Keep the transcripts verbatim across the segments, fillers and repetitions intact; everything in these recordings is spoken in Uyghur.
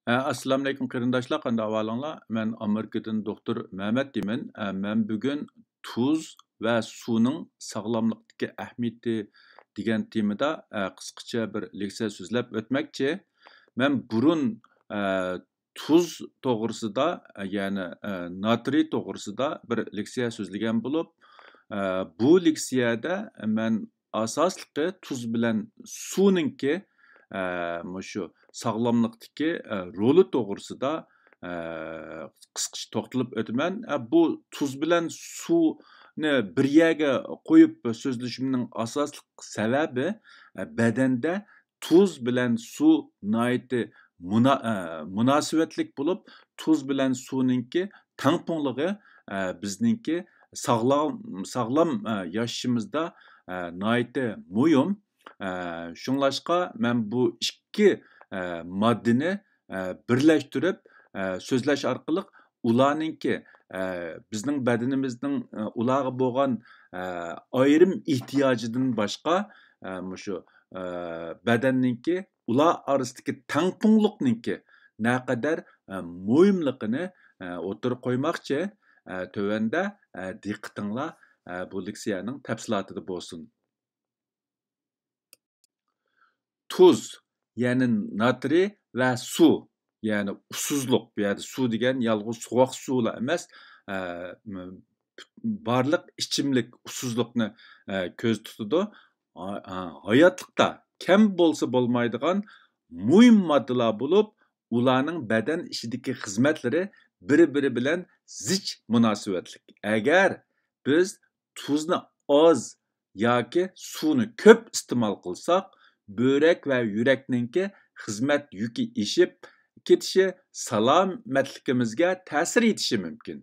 ئە، ئەسسالامۇئەلەيكۇم قېرىنداشلار، قانداق ئەھۋالىڭلار؟ مەن ئامېرىكىدىن دوختۇر مەمەت دېيمەن. ئە، مەن بۈگۈن تۇز ۋە سۇنىڭ ساغلاملىقتىكى ئەھمىيىتى دېگەن تېمىدا، ئە، قىسقىچە بىر لېكسىيە سۆزلەپ ئۆتمەكچى. مەن بۇرۇن، ئە، تۇز توغرىسىدا، ئە، يەنى، ئە، ناترىي توغرىسىدا بىر لېكسىيە سۆزلىگەن بولۇپ، ئە، بۇ لېكسىيەدە مەن ئاساسلىقى تۇز بىلەن سۇنىڭكى، ئە، مۇشۇ ساغلاملىقتىكى، ئە، رولى توغرىسىدا، ئە، قىسقىچە توختىلىپ ئۆتىمەن. ئە، بۇ تۇز بىلەن سۇنى بىر يەرگە قويۇپ سۆزلىشىمنىڭ ئاساسلىق سەۋەبى، ئە، بەدەندە تۇز بىلەن سۇ ناھايىتى مۇنا-، ئە، مۇناسىۋەتلىك بولۇپ، تۇز بىلەن سۇنىڭكى تەڭپۇڭلۇقى، ئە، بىزنىڭكى ساغلام، ساغلام، ئە، ياشىشىمىزدا، ئە، ناھايىتى مۇھىم. ئە، شۇڭلاشقا مەن بۇ ئىككى، ئە، ماددىنى، ئە، بىرلەشتۈرۈپ، ئە، سۆزلەش ئارقىلىق ئۇلارنىڭكى، ئە، بىزنىڭ بەدىنىمىزنىڭ، ئە، ئۇلارغا بولغان، ئە، ئايرىم ئېھتىياجىدىن باشقا، ئە، مۇشۇ، ئە، بەدەننىڭكى ئۇلار ئارىسىدىكى تەڭپۇڭلۇقنىڭكى نەقەدەر، ئە، مۇھىملىقىنى، ئە، ئوتتۇرىغا قويماقچى. ئە، تۆۋەندە، ئە، دىققىتىڭلار، ئە، بۇ لېكسىيەنىڭ تەپسىلاتىدا بولسۇن. تۇز، يەنى ناترىي ۋە سۇ، يەنى ئۇسسۇزلۇق، بۇ يەردە سۇ دېگەن يالغۇز سوغۇق سۇلا ئەمەس، ئە، م-، بارلىق ئىچىملىك ئۇسسۇزلۇقنى، ئە، كۆزدە تۇتىدۇ. ھا-، ھا-، ھاياتلىقتا كەم بولسا بولمايدىغان مۇھىم ماددىلار بولۇپ، ئۇلارنىڭ بەدەن ئىچىدىكى خىزمەتلىرى بىر-بىرى بىلەن زىچ مۇناسىۋەتلىك. ئەگەر بىز تۇزنى ئاز ياكى سۇنى كۆپ ئىستېمال قىلساق، بۆرەك ۋە يۈرەكنىڭكى خىزمەت يۈكى ئېشىپ كېتىشى سالامەتلىكىمىزگە تەسىر يېتىشى مۇمكىن.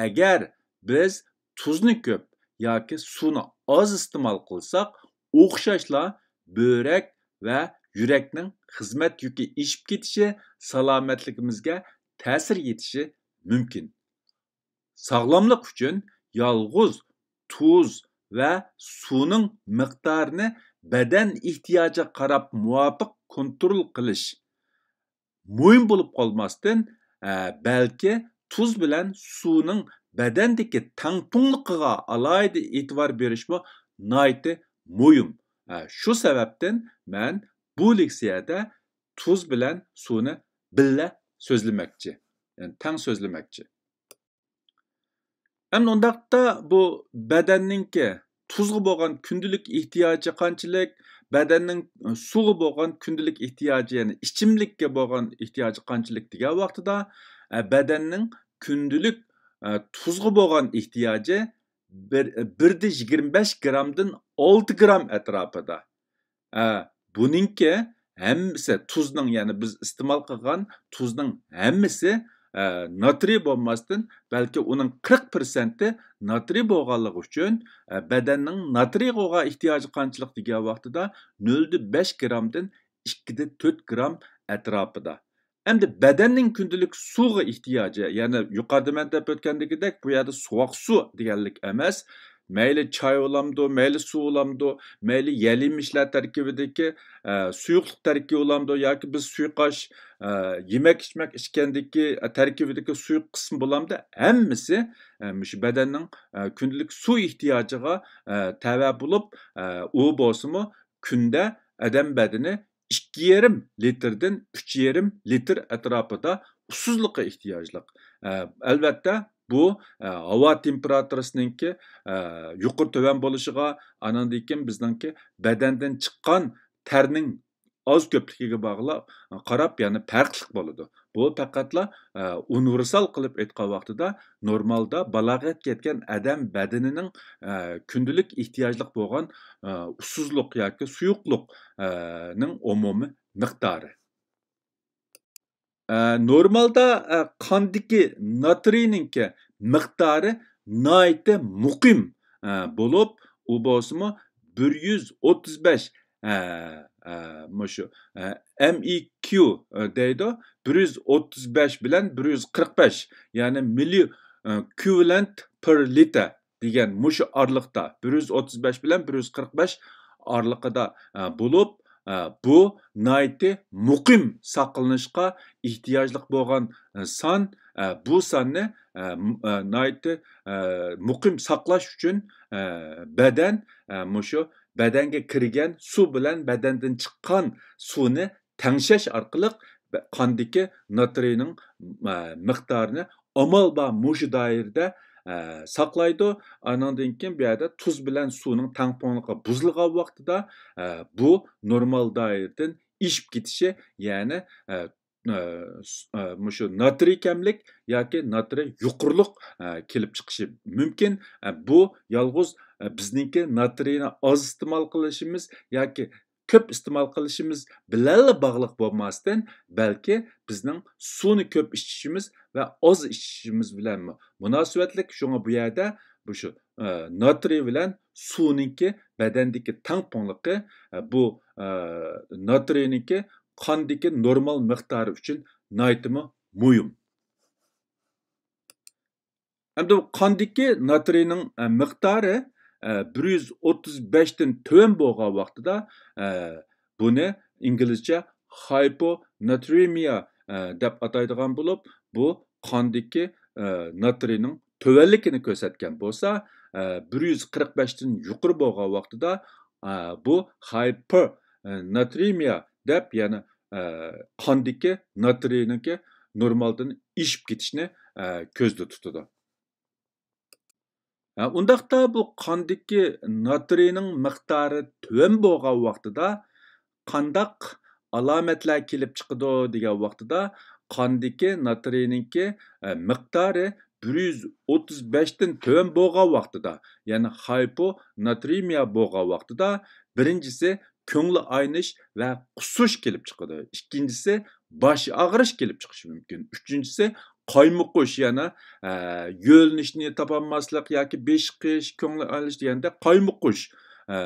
ئەگەر بىز تۇزنى كۆپ ياكى سۇنى ئاز ئىستېمال قىلساق، ئوخشاشلا بۆرەك ۋە يۈرەكنىڭ خىزمەت يۈكى ئېشىپ كېتىشى سالامەتلىكىمىزگە تەسىر يېتىشى مۇمكىن. ساغلاملىق ئۈچۈن يالغۇز تۇز ۋە سۇنىڭ مىقدارىنى بەدەن ئېھتىياجىغا قاراپ مۇۋاپىق كونترول قىلىش مۇھىم بولۇپ قالماستىن، ئە، بەلكى تۇز بىلەن سۇنىڭ بەدەندىكى تەڭپۇڭلۇقىغا ئالاھىدە ئېتىبار بېرىشمۇ ناھايىتى مۇھىم. ئە، شۇ سەۋەبتىن مەن بۇ لېكسىيەدە تۇز بىلەن سۇنى بىللە سۆزلىمەكچى، يەنى تەڭ سۆزلىمەكچى. ئەمدى ئۇنداقتا بۇ بەدەننىڭكى تۇزغا بولغان كۈندىلىك ئېھتىياجى قانچىلىك، بەدەننىڭ سۇغا بولغان كۈندىلىك ئېھتىياجى، يەنى ئىچىملىككە بولغان ئېھتىياجى قانچىلىك دېگەن ۋاقتىدا، ئە، بەدەننىڭ كۈندىلىك، ئە، تۇزغا بولغان ئېھتىياجى بىر، بىردە يىگىرمە بەش گرامدىن ئالتە گرام ئەتراپىدا. ئە، بۇنىڭكى ھەممىسى تۇزنىڭ، يەنى بىز ئىستېمال قىلغان تۇزنىڭ ھەممىسى، ئە، ناترىي بولماستىن، بەلكى ئۇنىڭ قىرىق پىرسەنتى ناترىي بولغانلىقى ئۈچۈن، ئە، بەدەننىڭ ناترىيغا بولغان ئېھتىياجى قانچىلىك دېگەن ۋاقتىدا نۆلدە بەش گرامدىن ئىككىدە تۆت گرام ئەتراپىدا. ئەمدى بەدەننىڭ كۈندىلىك سۇغا ئېھتىياجى، يەنى يۇقىرىدا مەن دەپ ئۆتكەندىكىدەك، بۇ يەردە سوغۇق سۇ دېگەنلىك ئەمەس. مەيلى چاي بولامدۇ، مەيلى سۇ بولامدۇ، مەيلى يەل-يېمىشلەر تەركىبىدىكى، ئە، سۇيۇقلۇق تەركىبى بولامدۇ ياكى بىز سۇيۇقئاش، ئە، يېمەك-ئىچمەك ئىچكەندىكى، ئە، تەركىبىدىكى سۇيۇق قىسمى بولامدۇ، ھەممىسى، ئە، مۇشۇ بەدەننىڭ، ئە، كۈندىلىك سۇ ئېھتىياجىغا، ئە، تەۋە بولۇپ، ئە، ئۇ بولسىمۇ كۈندە ئادەم بەدىنى ئىككى يېرىم لىتىردىن ئۈچ يېرىم لىتىر ئەتراپىدا ئۇسسۇزلۇققا ئېھتىياجلىق. ئە، ئەلۋەتتە، بۇ، ئە، ھاۋا تېمپېراتۇرىسىنىڭكى، ئە، يۇقىرى تۆۋەن بولۇشىغا، ئانىڭدىن كېيىن بىزنىڭكى بەدەندىن چىققان تەرنىڭ ئاز كۆپلۈكىگە باغلاپ، قاراپ، يەنى پەرقلىق بولىدۇ. بۇ پەقەتلا، ئە، ئۇنىۋېرسال قىلىپ ئېيتقان ۋاقتىدا، نورمالدا بالاغەتكە يەتكەن ئادەم بەدىنىنىڭ، ئە، كۈندىلىك ئېھتىياجلىق بولغان، ئە، ئۇسسۇزلۇق ياكى سۇيۇقلۇق، ئە، نىڭ ئومۇمىي مىقدارى. ئە، نورمالدا، ئە، قاندىكى ناترىينىڭكى مىقدارى ناھايىتى مۇقىم، ئە، بولۇپ، ئۇ بولسىمۇ بىر يۈز ئوتتۇز بەش، ئە، ئە، مۇشۇ، ئە، مېق، ئە، دەيدۇ، بىر يۈز ئوتتۇز بەش بىلەن بىر يۈز قىرىق بەش، يەنى مىللى، ئە، ئېكۋىۋالېنت پېر لىتىر دېگەن مۇشۇ ئارىلىقتا، بىر يۈز ئوتتۇز بەش بىلەن بىر يۈز قىرىق بەش ئارىلىقىدا، ئە، بولۇپ، ئە، بۇ ناھايىتى مۇقىم ساقلىنىشقا ئېھتىياجلىق بولغان، ئە، سان. ئە، بۇ ساننى، ئە، م-، ئە، ناھايىتى، ئە، مۇقىم ساقلاش ئۈچۈن، ئە، بەدەن، ئە، مۇشۇ بەدەنگە كىرگەن سۇ بىلەن بەدەندىن چىققان سۇنى تەڭشەش ئارقىلىق بە-، قاندىكى ناترىينىڭ، ئە، مىقدارىنى ئامال بار مۇشۇ دائىرىدە، ئە، ساقلايدۇ. ئانىڭدىن كېيىن بۇ يەردە تۇز بىلەن سۇنىڭ تەڭپۇڭلۇقى بۇزۇلغان ۋاقتىدا، ئە، بۇ نورمال دائىرىدىن ئېشىپ كېتىشى، يەنى، ئە، ئە، س-، ئە، مۇشۇ ناترىي كەملىك ياكى ناترىي يۇقىرىلىق، ئە، كېلىپ چىقىشى مۇمكىن. ئە، بۇ يالغۇز، ئە، بىزنىڭكى ناترىينى ئاز ئىستېمال قىلىشىمىز ياكى كۆپ ئىستېمال قىلىشىمىز بىلەنلا باغلىق بولماستىن، بەلكى بىزنىڭ سۇنى كۆپ ئىچىشىمىز ۋە ئاز ئىچىشىمىز بىلەنمۇ مۇناسىۋەتلىك. شۇڭا بۇ يەردە بۇ شۇ، ئە، ناترىي بىلەن سۇنىڭكى بەدەندىكى تەڭپۇڭلۇقى، ئە، بۇ، ئە، ناترىينىڭكى قاندىكى نورمال مىقدارى ئۈچۈن ناھايىتىمۇ مۇھىم. ئەمدى بۇ قاندىكى ناترىينىڭ، ئە، مىقدارى، ئە، بىر يۈز ئوتتۇز بەشتىن تۆۋەن بولغان ۋاقتىدا، ئە، بۇنى ئىنگلىزچە hyponatremia، ئە، دەپ ئاتايدىغان بولۇپ، بۇ قاندىكى، ئە، ناترىينىڭ تۆۋەنلىكىنى كۆرسەتكەن بولسا، ئە، بىر يۈز قىرىق بەشتىن يۇقىرى بولغان ۋاقتىدا، ئە، بۇ hypernatremia دەپ، يەنى، ئە، قاندىكى ناترىينىڭكى نورمالدىن ئېشىپ كېتىشنى، ئە، كۆزدە تۇتىدۇ. ھە، ئۇنداقتا بۇ قاندىكى ناترىينىڭ مىقدارى تۆۋەن بولغان ۋاقتىدا قانداق ئالامەتلەر كېلىپ چىقىدۇ دېگەن ۋاقتىدا، قاندىكى ناترىينىڭكى، ئە، مىقدارى بىر يۈز ئوتتۇز بەشتىن تۆۋەن بولغان ۋاقتىدا، يەنى hyponatremia بولغان ۋاقتىدا، بىرىنچىسى، كۆڭلى ئاينىش ۋە قۇسۇش كېلىپ چىقىدۇ. ئىككىنچىسى، باش ئاغرىش كېلىپ چىقىشى مۇمكىن. ئۈچىنچىسى، قايمۇقۇش، يەنى، ئە، يۆلىنىشنى تاپالماسلىق ياكى بېشىقىش، كۆڭلى ئاينىش دېگەندە قايمۇقۇش، ئە،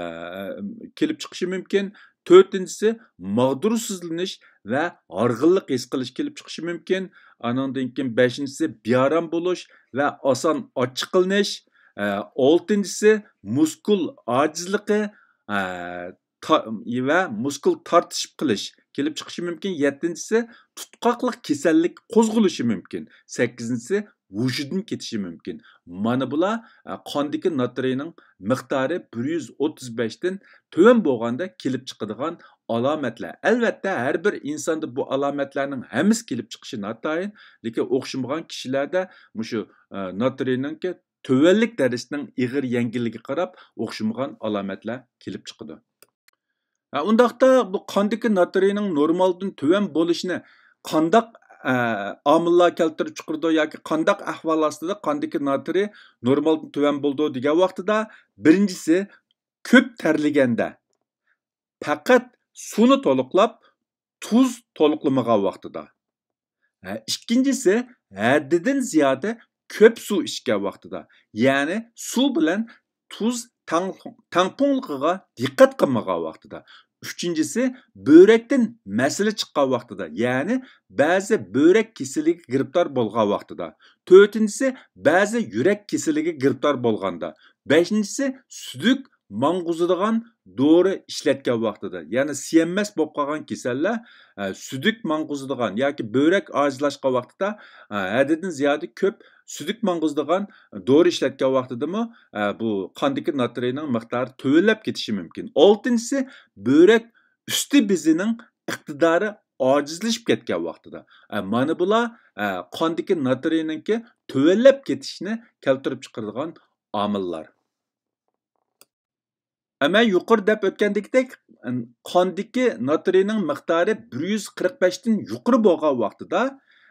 كېلىپ چىقىشى مۇمكىن. تۆتىنچىسى، ماغدۇرسىزلىنىش ۋە ھارغىنلىق ھېس قىلىش كېلىپ چىقىشى مۇمكىن. ئانىڭدىن كېيىن بەشىنچىسى، بىئارام بولۇش ۋە ئاسان ئاچچىقلىنىش. ئە، ئالتىنچىسى، مۇسكۇل ئاجىزلىقى، ئە، تا-، ۋە مۇسكۇل تارتىشىپ قېلىش كېلىپ چىقىشى مۇمكىن. يەتتىنچىسى، تۇتقاقلىق كېسەللىك قوزغىلىشى مۇمكىن. سەككىزىنچىسى، ھوشىدىن كېتىشى مۇمكىن. مانا بۇلار، ئە، قاندىكى ناترىينىڭ مىقدارى بىر يۈز ئوتتۇز بەشتىن تۆۋەن بولغاندا كېلىپ چىقىدىغان ئالامەتلەر. ئەلۋەتتە، ھەر بىر ئىنساندا بۇ ئالامەتلەرنىڭ ھەممىسى كېلىپ چىقىشى ناتايىن، لېكىن ئوخشىمىغان كىشىلەردە مۇشۇ، ئە، ناترىينىڭكى تۆۋەنلىك دەرىجىسىنىڭ ئېغىر يەڭگىللىكىگە قاراپ ئوخشىمىغان ئالامەتلەر كېلىپ چىقىدۇ. ھە، ئۇنداقتا بۇ قاندىكى ناترىينىڭ نورمالدىن تۆۋەن بولۇشىنى قانداق، ئە، ئامىللار كەلتۈرۈپ چىقىرىدۇ ياكى قانداق ئەھۋال ئاستىدا قاندىكى ناترىي نورمالدىن تۆۋەن بولىدۇ دېگەن ۋاقتىدا، بىرىنچىسى، كۆپ تەرلىگەندە، پەقەت سۇنى تولۇقلاپ، تۇز تولۇقلىمىغان ۋاقتىدا. ھە، ئىككىنچىسى، ھەددىدىن زىيادە كۆپ سۇ ئىچكەن ۋاقتىدا، يەنى سۇ بىلەن تۇز تەڭ-، تەڭپۇڭلۇقىغا دىققەت قىلمىغان ۋاقتىدا. ئۈچىنچىسى، بۆرەكتىن مەسىلە چىققان ۋاقتىدا، يەنى بەزى بۆرەك كېسىلىگە گىرىپتار بولغان ۋاقتىدا. تۆتىنچىسى، بەزى يۈرەك كېسىلىگە گىرىپتار بولغاندا. بەشىنچىسى، سۈدۈك ماڭغۇزىدىغان دورا ئىشلەتكەن ۋاقتىدا، يەنى سىيەنمەس بولۇپ قالغان كېسەللەر، ئە، سۈدۈك ماڭغۇزىدىغان ياكى بۆرەك ئاجىزلاشقان ۋاقتىدا، ئە، ھەددىدىن زىيادە كۆپ سۈدۈك ماڭغۇزىدىغان دورا ئىشلەتكەن ۋاقتىدىمۇ، ئە، بۇ قاندىكى ناترىينىڭ مىقدارى تۆۋەنلەپ كېتىشى مۇمكىن. ئالتىنچىسى، بۆرەك ئۈستى بېزىنىڭ ئىقتىدارى ئاجىزلىشىپ كەتكەن ۋاقتىدا. ئە، مانا بۇلار، ئە، قاندىكى ناترىينىڭكى تۆۋەنلەپ كېتىشىنى كەلتۈرۈپ چىقىرىدىغان ئامىللار. ئە، مەن يۇقىرى دەپ ئۆتكەندىكىدەك، قاندىكى ناترىينىڭ مىقدارى بىر يۈز قىرىق بەشتىن يۇقىرى بولغان ۋاقتىدا،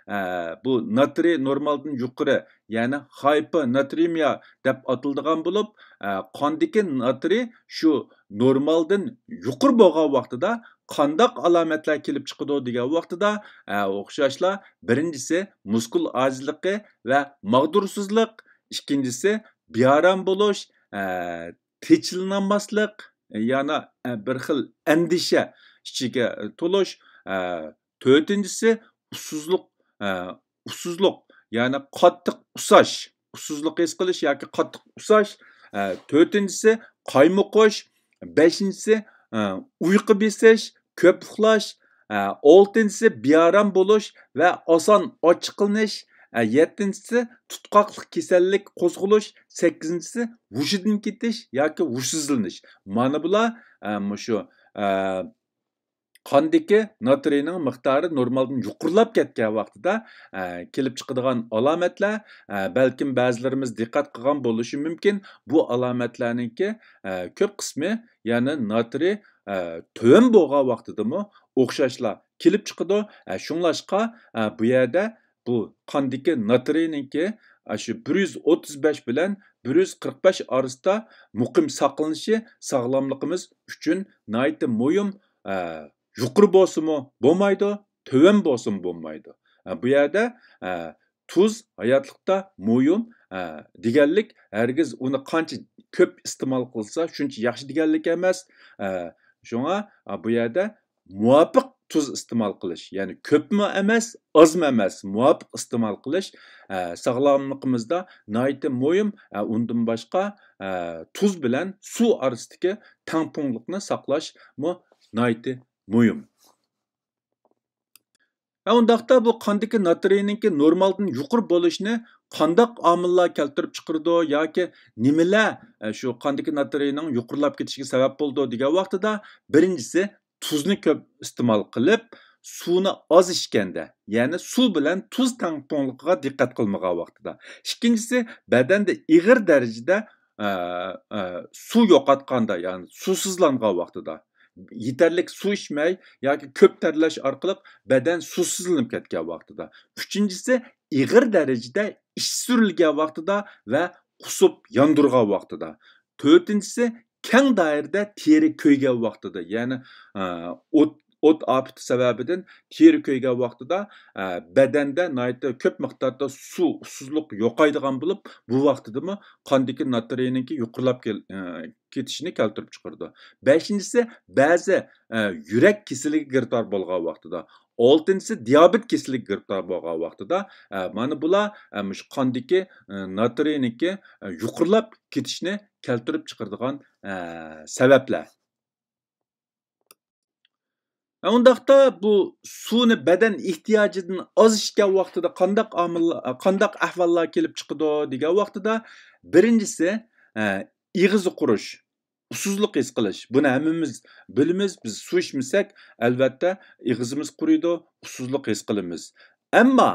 ئە، بۇ ناترىي نورمالدىن يۇقىرى، يەنى hyponatremia دەپ ئاتىلىدىغان بولۇپ، ئە، قاندىكى ناترىي شۇ نورمالدىن يۇقىرى بولغان ۋاقتىدا قانداق ئالامەتلەر كېلىپ چىقىدۇ دېگەن ۋاقتىدا، ئە، ئوخشاشلا بىرىنچىسى مۇسكۇل ئاجىزلىقى ۋە ماغدۇرسىزلىق، ئىككىنچىسى بىئارام بولۇش، ئە، تىنچلىنالماسلىق، يەنە، ئە، بىر خىل ئەندىشە ئىچىگە، ئە، تولۇش. ئە، تۆتىنچىسى، ئۇسسۇزلۇق، ئە، ئۇسسۇزلۇق، يەنى قاتتىق ئۇسساش، ئۇسسۇزلۇق ھېس قىلىش ياكى قاتتىق ئۇسساش. ئە، تۆتىنچىسى، قايمۇقۇش. بەشىنچىسى، ئە، ئۇيقۇ بېسىش. كۆپ ئۇخلاش، ئە، ئالتىنچىسى بىئارام بولۇش ۋە ئاسان ئاچچىقلىنىش، ئە، يەتتىنچىسى تۇتقاقلىق كېسەللىك قوزغىلىش، سەككىزىنچىسى ھوشىدىن كېتىش ياكى ھوشسىزلىنىش. مانا بۇلار، ئە، مۇشۇ، ئە، قاندىكى ناترىينىڭ مىقدارى نورمالدىن يۇقىرىلاپ كەتكەن ۋاقتىدا، ئە، كېلىپ چىقىدىغان ئالامەتلەر. ئە، بەلكىم بەزىلىرىمىز دىققەت قىلغان بولۇشى مۇمكىن، بۇ ئالامەتلەرنىڭكى، ئە، كۆپ قىسمى، يەنى ناترىي، ئە، تۆۋەن بولغان ۋاقتىدىمۇ ئوخشاشلا كېلىپ چىقىدۇ. ئە، شۇڭلاشقا، ئە، بۇ يەردە بۇ قاندىكى ناترىينىڭكى، ئە، شۇ بىر يۈز ئوتتۇز بەش بىلەن بىر يۈز قىرىق بەش ئارىسىدا مۇقىم ساقلىنىشى ساغلاملىقىمىز ئۈچۈن ناھايىتى مۇھىم. ئە، يۇقىرى بولسىمۇ بولمايدۇ، تۆۋەن بولسىمۇ بولمايدۇ. ئە، بۇ يەردە، ئە، تۇز ھاياتلىقتا مۇھىم، ئە، دېگەنلىك، ھەرگىز ئۇنى قانچە كۆپ ئىستېمال قىلسا، شۇنچە ياخشى دېگەنلىك ئەمەس. ئە، شۇڭا، ئە، بۇ يەردە مۇۋاپىق تۇز ئىستېمال قىلىش، يەنى كۆپمۇ ئەمەس، ئازمۇ ئەمەس، مۇۋاپىق ئىستېمال قىلىش، ئە، ساغلاملىقىمىزدا ناھايىتى مۇھىم. ئە، ئۇندىن باشقا، ئە، تۇز بىلەن سۇ ئارىسىدىكى تەڭپۇڭلۇقنى ساقلاشمۇ ناھايىتى مۇھىم. ھە، ئۇنداقتا بۇ قاندىكى ناترىينىڭكى نورمالدىن يۇقىرى بولۇشىنى قانداق ئامىللار كەلتۈرۈپ چىقىرىدۇ ياكى نېمىلەر، ئە، شۇ قاندىكى ناترىينىڭ يۇقىرىلاپ كېتىشىگە سەۋەب بولىدۇ دېگەن ۋاقتىدا، بىرىنچىسى، تۇزنى كۆپ ئىستېمال قىلىپ، سۇنى ئاز ئىچكەندە، يەنى سۇ بىلەن تۇز تەڭپۇڭلۇقىغا دىققەت قىلمىغان ۋاقتىدا. ئىككىنچىسى، بەدەندە ئېغىر دەرىجىدە، ئە، ئە، سۇ يوقاتقاندا، يەنى سۇسىزلانغان ۋاقتىدا. يېتەرلىك سۇ ئىچمەي ياكى كۆپ تەرلەش ئارقىلىق بەدەن سۇسىزلىنىپ كەتكەن ۋاقتىدا. ئۈچىنچىسى، ئېغىر دەرىجىدە ئىچ سۈرۈلگەن ۋاقتىدا ۋە قۇسۇپ ياندۇرغان ۋاقتىدا. تۆتىنچىسى، كەڭ دائىرىدە تېرە كۆيگەن ۋاقتىدا، يەنى، ئە، ئوت، ئوت ئاپىتى سەۋەبىدىن تېرە كۆيگەن ۋاقتىدا، ئە، بەدەندە ناھايىتى كۆپ مىقداردا سۇ، سۇسىزلىق يوقايدىغان بولۇپ، بۇ ۋاقتىدىمۇ قاندىكى ناترىينىڭكى يۇقىرىلاپ كېل-، ئە، كېتىشىنى كەلتۈرۈپ چىقىرىدۇ. بەشىنچىسى، بەزى، ئە، يۈرەك كېسىلىگە گىرىپتار بولغان ۋاقتىدا. ئالتىنچىسى، دىيابېت كېسىلىگە گىرىپتار بولغان ۋاقتىدا، ئە، مانا بۇلار، ئە، مۇشۇ قاندىكى، ئە، ناترىينىڭكى، ئە، يۇقىرىلاپ كېتىشىنى كەلتۈرۈپ چىقىرىدىغان، ئە، سەۋەبلەر. ئە، ئۇنداقتا بۇ سۇنى بەدەن ئېھتىياجىدىن ئاز ئىچكەن ۋاقتىدا قانداق ئامىل، قانداق ئەھۋاللار كېلىپ چىقىدۇ دېگەن ۋاقتىدا، بىرىنچىسى، ئە، ئېغىزى قۇرۇش، ئۇسسۇزلۇق ھېس قىلىش. بۇنى ھەممىمىز بىلىمىز، بىز سۇ ئىچمىسەك، ئەلۋەتتە، ئېغىزىمىز قۇرۇيدۇ، ئۇسسۇزلۇق ھېس قىلىمىز. ئەمما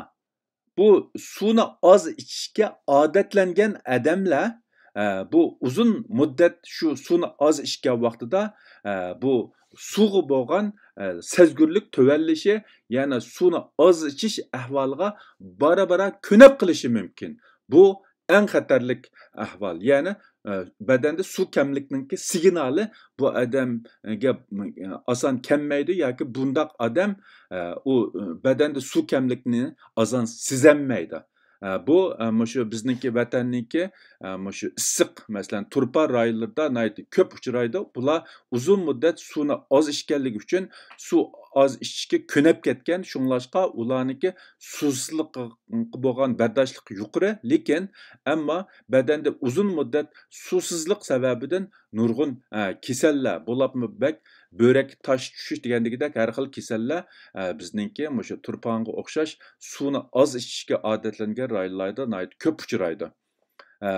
بۇ سۇنى ئاز ئىچىشكە ئادەتلەنگەن ئادەملەر، ئە، بۇ ئۇزۇن مۇددەت شۇ سۇنى ئاز ئىچكەن ۋاقتىدا، ئە، بۇ سۇغا بولغان، ئە، سەزگۈرلۈك تۆۋەنلىشى، يەنى سۇنى ئاز ئىچىش ئەھۋالىغا بارا-بارا كۆنۈپ قېلىشى مۇمكىن. بۇ ئەڭ خەتەرلىك ئەھۋال. يەنى، ئە، بەدەندە سۇ كەملىكنىڭكى سىگنالى بۇ ئادەمگە، ئە، ئاسان كەلمەيدۇ ياكى بۇنداق ئادەم، ئە، ئۇ، ئە، بەدەندە سۇ كەملىكنى ئاسان سېزەلمەيدۇ. ئە، بۇ، ئە، مۇشۇ بىزنىڭكى ۋەتەننىڭكى، ئە، مۇشۇ ئىسسىق، مەسىلەن، تۇرپان رايونلىرىدا ناھايىتى كۆپ ئۇچرايدۇ. بۇلار ئۇزۇن مۇددەت سۇنى ئاز ئىچكەنلىكى ئۈچۈن سۇ ئاز ئىچىشكە كۆنۈپ كەتكەن. شۇڭلاشقا ئۇلارنىڭكى سۇسىزلىققا بولغان بەرداشلىقى يۇقىرى، لېكىن ئەمما بەدەندە ئۇزۇن مۇددەت سۇسىزلىق سەۋەبىدىن نۇرغۇن، ئە، كېسەللەر، بولۇپمۇ بەك بۆرەك تاش چۈشۈش دېگەندىكىدەك ھەر خىل كېسەللەر، ئە، بىزنىڭكى مۇشۇ تۇرپانغا ئوخشاش سۇنى ئاز ئىچىشكە ئادەتلەنگەن رايونلاردا ناھايىتى كۆپ ئۇچرايدۇ. ئە،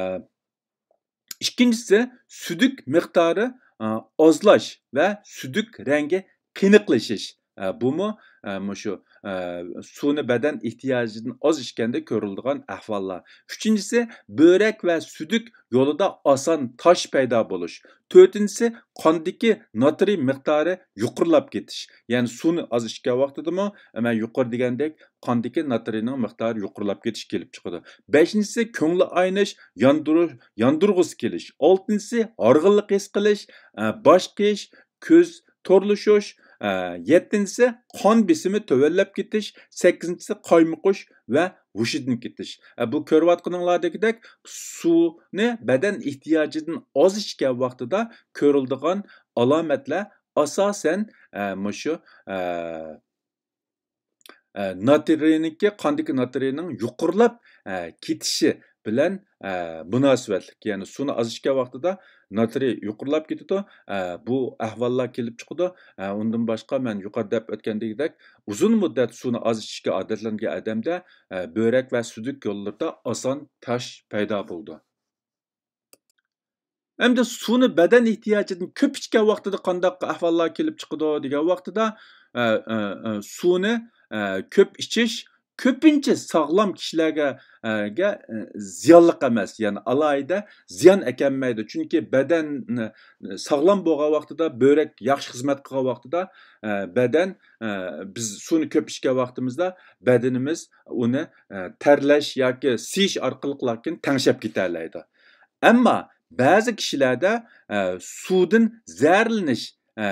ئىككىنچىسى، سۈيدۈك مىقدارى، ئە، ئازلاش ۋە سۈيدۈك رەڭگى قېنىقلىشىش. ئە، بۇمۇ، ئە، مۇشۇ، ئە، سۇنى بەدەن ئېھتىياجىدىن ئاز ئىچكەندە كۆرۈلىدىغان ئەھۋاللار. ئۈچىنچىسى، بۆرەك ۋە سۈيدۈك يولىدا ئاسان تاش پەيدا بولۇش. تۆتىنچىسى، قاندىكى ناترىي مىقدارى يۇقىرىلاپ كېتىش. يەنى سۇنى ئاز ئىچكەن ۋاقتىدىمۇ، مەن يۇقىرى دېگەندەك، قاندىكى ناترىينىڭ مىقدارى يۇقىرىلاپ كېتىش كېلىپ چىقىدۇ. بەشىنچىسى، كۆڭلى ئاينىش، ياندۇرۇش، ياندۇرغۇسى كېلىش. ئالتىنچىسى، ھارغىنلىق ھېس قىلىش، ئە، باش قېيىش، كۆز تورلىشىش. ئە، يەتتىنچىسى، قان بېسىمى تۆۋەنلەپ كېتىش. سەككىزىنچىسى، قايمۇقۇش ۋە ھوشىدىن كېتىش. ئە، بۇ كۆرۈۋاتقىنىڭلاردەكدەك سۇنى بەدەن ئېھتىياجىدىن ئاز ئىچكەن ۋاقتىدا كۆرۈلىدىغان ئالامەتلەر ئاساسەن، ئە، مۇشۇ، ئە، ئە، ناترىينىڭكى، قاندىكى ناترىينىڭ يۇقىرىلاپ، ئە، كېتىشى، بىلەن، ئە، مۇناسىۋەتلىك. يەنى سۇنى ئاز ئىچكەن ۋاقتىدا ناترىي يۇقىرىلاپ كېتىدۇ. ئە، بۇ ئەھۋاللار كېلىپ چىقىدۇ. ئە، ئۇندىن باشقا مەن يۇقىرىدا دەپ ئۆتكەندىكىدەك ئۇزۇن مۇددەت سۇنى ئاز ئىچىشكە ئادەتلەنگەن ئادەمدە، ئە، بۆرەك ۋە سۈيدۈك يوللىرىدا ئاسان تاش پەيدا بولىدۇ. ئەمدى سۇنى بەدەن ئېھتىياجىدىن كۆپ ئىچكەن ۋاقتىدا قانداق ئەھۋاللار كېلىپ چىقىدۇ دېگەن ۋاقتىدا، ئە، ئە، ئە، سۇنى، ئە، كۆپ ئىچىش كۆپىنچە ساغلام كىشىلەرگە، ئە، گە، ئە، زىيانلىق ئەمەس، يەنى ئالاھىدە زىيان ئەكەلمەيدۇ. چۈنكى بەدەن، ئە، ساغلام بولغان ۋاقتىدا، بۆرەك ياخشى خىزمەت قىلغان ۋاقتىدا، ئە، بەدەن، ئە، بىز سۇنى كۆپ ئىچكەن ۋاقتىمىزدا بەدىنىمىز ئۇنى، ئە، تەرلەش ياكى سىيىش ئارقىلىقلاكىن تەڭشەپ كېتەلەيدۇ. ئەمما بەزى كىشىلەردە، ئە، سۇدىن زەھەرلىنىش، ئە،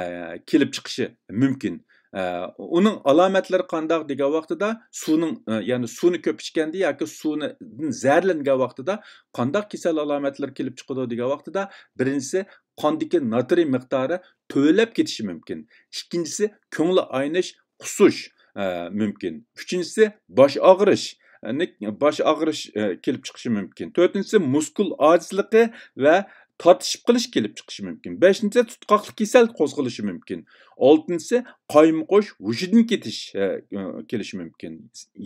كېلىپ چىقىشى مۇمكىن. ئە، ئۇنىڭ ئالامەتلىرى قانداق دېگەن ۋاقتىدا، سۇنىڭ، ئە، يەنى سۇنى كۆپ ئىچكەندە ياكى سۇدىن زەھەرلەنگەن ۋاقتىدا قانداق كېسەل ئالامەتلىرى كېلىپ چىقىدۇ دېگەن ۋاقتىدا، بىرىنچىسى، قاندىكى ناترىي مىقدارى تۆۋەنلەپ كېتىشى مۇمكىن. ئىككىنچىسى، كۆڭلى ئاينىش، قۇسۇش، ئە، مۇمكىن. ئۈچىنچىسى، باش ئاغرىش، ئە، باش ئاغرىش، ئە، كېلىپ چىقىشى مۇمكىن. تۆتىنچىسى، مۇسكۇل ئاجىزلىقى ۋە تارتىشىپ قېلىش كېلىپ چىقىشى مۇمكىن. بەشىنچىسى، تۇتقاقلىق كېسەل قوزغىلىشى مۇمكىن. ئالتىنچىسى، قايمۇقۇش ھوشىدىن كېتىش، ئە، ئە، كېلىشى مۇمكىن.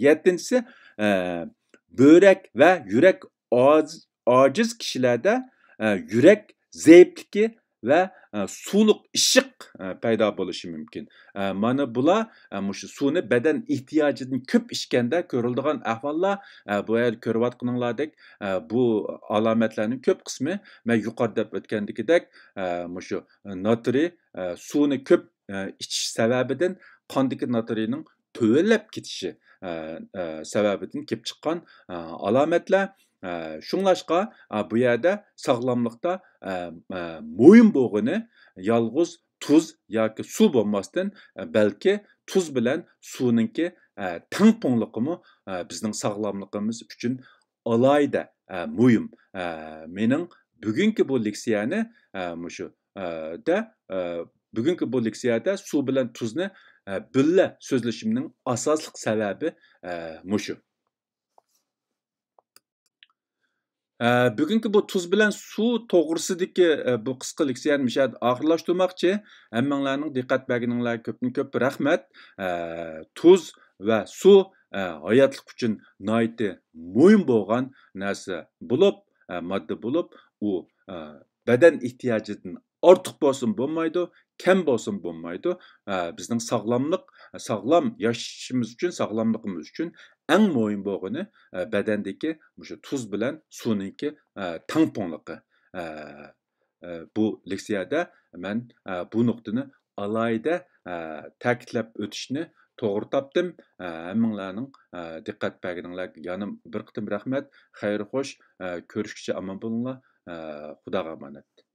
يەتتىنچىسى، ئە، بۆرەك ۋە يۈرەك ئاز-، ئاجىز كىشىلەردە، ئە، يۈرەك زەئىپلىكى ۋە، ئە، سۇلۇق ئىششىق، ئە، پەيدا بولۇشى مۇمكىن. ئە، مانا بۇلار، ئە، مۇشۇ سۇنى بەدەن ئېھتىياجىدىن كۆپ ئىچكەندە كۆرۈلىدىغان ئەھۋاللار. ئە، بۇ يەردە كۆرۈۋاتقىنىڭلاردەك، ئە، بۇ ئالامەتلەرنىڭ كۆپ قىسمى مەن يۇقىرىدا دەپ ئۆتكەندىكىدەك، ئە، مۇشۇ ناترىي، ئە، سۇنى كۆپ، ئە، ئىچىش سەۋەبىدىن قاندىكى ناترىينىڭ تۆۋەنلەپ كېتىشى، ئە، ئە، سەۋەبىدىن كېلىپ چىققان، ئە، ئالامەتلەر. ئە، شۇڭلاشقا، ئە، بۇ يەردە ساغلاملىقتا، ئە، ئە، مۇھىم بولغىنى يالغۇز تۇز ياكى سۇ بولماستىن، ئە، بەلكى تۇز بىلەن سۇنىڭكى، ئە، تەڭپۇڭلۇقىمۇ، ئە، بىزنىڭ ساغلاملىقىمىز ئۈچۈن ئالاھىدە، ئە، مۇھىم. ئە، مېنىڭ بۈگۈنكى بۇ لېكسىيەنى، ئە، مۇشۇ، ئە، دە، ئە، بۈگۈنكى بۇ لېكسىيەدە سۇ بىلەن تۇزنى، ئە، بىللە سۆزلىشىمنىڭ ئاساسلىق سەۋەبى، ئە، مۇشۇ. ئە، بۈگۈنكى بۇ تۇز بىلەن سۇ توغرىسىدىكى، ئە، بۇ قىسقا لېكسىيەنى مۇشۇ يەردە ئاخىرلاشتۇرماقچى. ھەممىڭلارنىڭ دىققەت بەرگىنىڭلارغا كۆپتىن كۆپ رەھمەت. ئە، تۇز ۋە سۇ، ئە، ھاياتلىق ئۈچۈن ناھايىتى مۇھىم بولغان نەرسە بولۇپ، ئە، ماددا بولۇپ، ئۇ، ئە، بەدەن ئېھتىياجىدىن ئارتۇق بولسىمۇ بولمايدۇ، كەم بولسىمۇ بولمايدۇ. ئە، بىزنىڭ ساغلاملىق، ساغلام ياشىشىمىز ئۈچۈن، ساغلاملىقىمىز ئۈچۈن ئەڭ مۇھىم بولغىنى، ئە، بەدەندىكى مۇشۇ تۇز بىلەن سۇنىڭكى، ئە، تەڭپۇڭلۇقى. ئە، ئە، بۇ لېكسىيەدە مەن، ئە، بۇ نۇقتىنى ئالاھىدە، ئە، تەكىتلەپ ئۆتۈشنى توغرا تاپتىم. ئە، ھەممىڭلارنىڭ، ئە، دىققەت بەرگىنىڭلارغا يەنە بىر قېتىم رەھمەت. خەير خوش، ئە، كۆرۈشكىچە ئامان بولۇڭلار. ئە، خۇداغا ئامانەت.